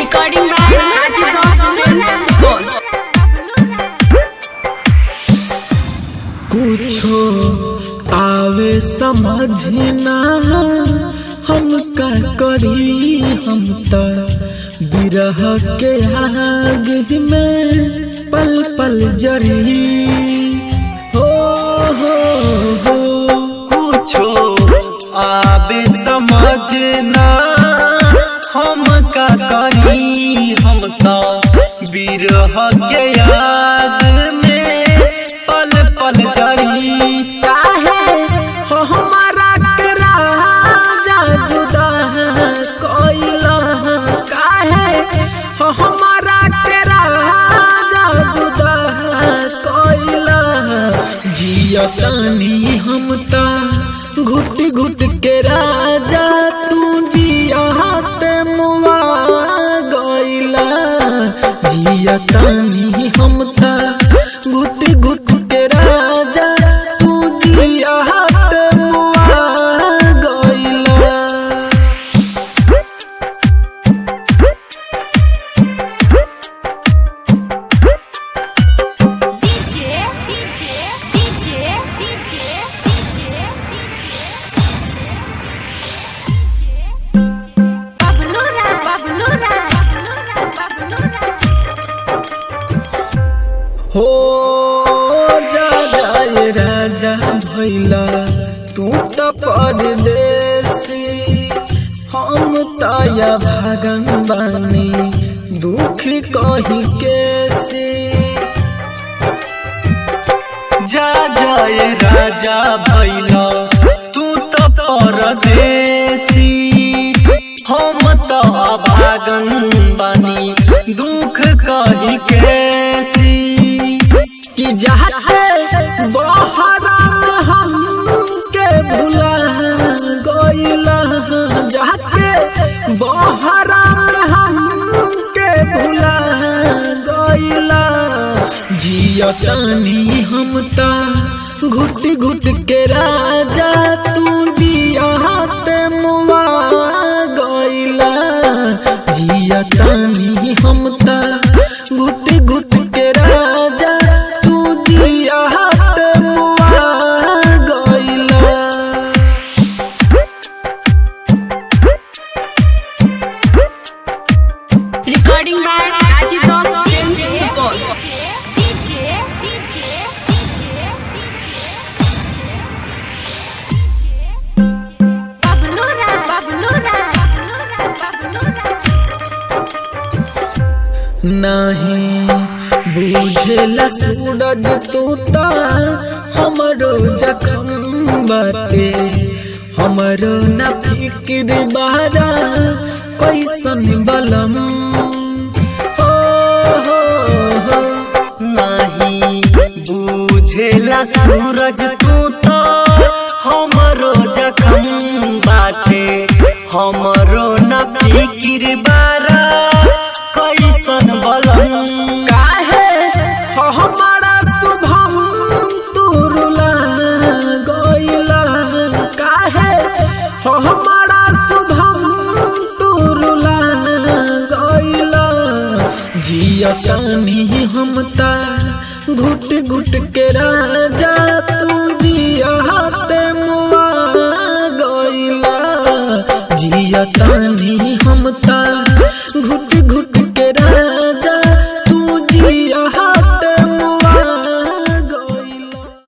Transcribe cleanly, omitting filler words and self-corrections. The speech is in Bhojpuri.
Recording by Rajiv Ross Films Supaul. कुछो आवे समझ ना, हम का करी, हम त बिरह के आग में पल पल जरी। हो हो हो, कुछो आवे समझ ना, हम का करी, हम तो बिरह के आग में पल पल जरी। काहे हो हमारा के राजा जुदा कोइला, काहे हो हमारा के राजा जुदा कोइला। जियतानी हम ता घुट घुट के राजा, तू जियात मुआ गइला। जियतानी हम ता घुट घुट के राजा, तू जियात मुआ गइला। DJ DJ DJ DJ DJ Bablu Raj, Bablu Raj, Bablu Raj. हो जा जाए राजा भैला तू त परदेसी, हम ताया भागन बानी दुख कही केसी। जा जाए राजा भैला तू तो परदेसी, हम तो अभागन बानी दुख कही कैसी। कि जाते बहरा में हम के भुला गइला, जाते बहरा में हम के भुला गइला। जियतानी हम ता घुट घुट के राजा, तू जियात मुआ गइला। जियतानी हम ता घुट घुट के राजा, तू जियात मुआ गइला। Recording by Rajiv Ross Films Supaul. DJ DJ Bablu Raj, Bablu Raj, Bablu Raj. नहीं बुझेला सूरज तू ता हमरो जखम बाटे, हमरो न फिक्र बारा कैसन बलम। हो हो हो, नहीं बुझेला सूरज तू तो हमरो जखम बाटे, हमरो न फिकिर बारा कैसन बलम। काहे हो हमारा शुभम तू रुला गइला, काहे हो हमारा शुभम तू रुला गइला। जियतानी हम ता घुट घुट के राजा, तू जियात मुआ गइला। जियतानी